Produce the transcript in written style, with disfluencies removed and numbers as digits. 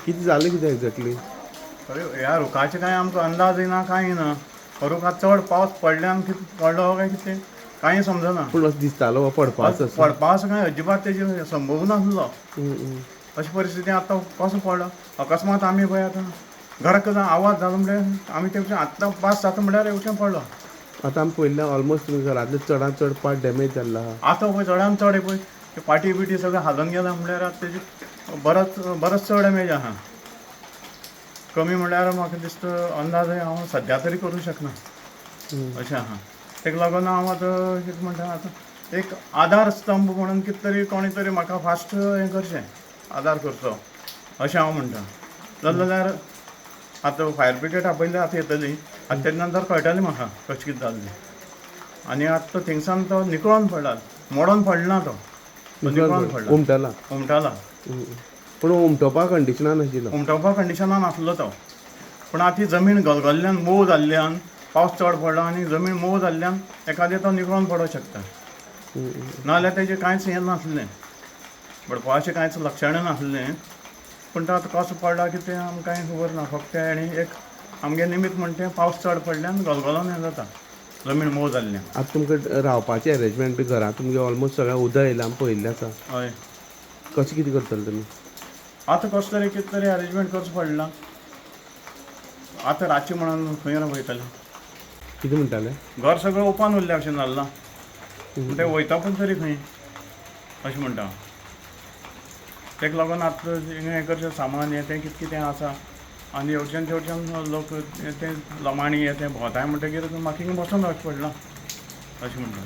कितें जालें कितें एक्झॅक्टली? अरे, ह्या रुखाचें कांय आमकां अंदाज येना, कांय ना. हो रुख आतां चड पावस पडल्यान कितें पडलो काय कितें, कांय समजना. पूण असो दिसतालो हो पडपाचो असो? पडपा असो कांय अजिबात तेजे संभव नासलो. अशी परिस्थिती. आतां कसो पडलो अकस्मात, आमी पळय आतां घराक आवाज जालो म्हणल्यार आमी ते आतां पास जाता म्हणल्यार येवचें पडलो. आतां आमी पळयल्ल्यान ऑलमोस्ट तुमच्या घरांतले चडांत चड पार्ट डॅमेज जाल्लो आहा. आतां पळय चडान चड पळय ते पाटी बिटी सगळें हालोवन गेला म्हणल्यार आतां तेजी बरोच बरोच चड डॅमेज आहा. कमी म्हणल्यार म्हाका दिसता अंदाज हांव सद्या तरी करूंक शकना अशें आहा. तेका लागून हांव आतां कितें म्हणटा, आतां एक आदार स्तंभ म्हणून कितें तरी कोणी तरी म्हाका फास्ट हें करचें, आदार करचो अशें हांव म्हणटा. जालें जाल्यार आतां फायर ब्रिगेड आपयली, आतां येतली. आतां तेजे नंतर कळटलें म्हाका कशें कितें जालें. आनी आतां तो थिंगसान तो निकळोन पडला, मोडोन पडना, तो तो निकळोन पडला. उमटला. उमटाला. पूण उमटोवपा कंडिशनान नाशिल्लो. उमटोवपा कंडिशनान आसलो तो, पूण आतां ही जमीन गलगल्ल्यान, मोव जाल्ल्यान, पावस चड पडलो आनी जमीन मोव जाल्ल्यान एखादें तो निकळोन पडोंक शकता. नाजाल्यार तेजें कांयच हें नासलें, पडपाचें कांयच लक्षणां नासलें. पूण तो आतां कसो पडला कितें आमकां कांय खबर ना. फक्त आनी एक आमगे निमीत म्हणटा तें, पावस चड पडल्यान गलगलोन हें जाता, जमीन मोव जाल्ल्यान. आतां तुमकां रावपाचें एरेंजमेंट बी, घरांत तुमगे ऑलमोस्ट सगळें उदक येयलां, आमी पळयल्लें आसा. हय. कशें कितें करतले तुमी? आतां कसो तरी कितें तरी अरेंजमेंट करचें पडलां. आतां रातचें म्हणून खंय वयतलें? कितें म्हणटाले? घर सगळें ओपन उरल्या भशेन जालां ना, ते वयता पण तरी खंय अशें म्हणटा हांव. तेका लागून आतां हें करचें, सामान हें तें कितें कितें आसा आनी हेवटेच्यान तेवटेच्यान लोक हें तें लमाणी हें तें भोंवताय म्हणटकीर म्हाका हिंगा बसोन रावचें पडलां अशें म्हणटा.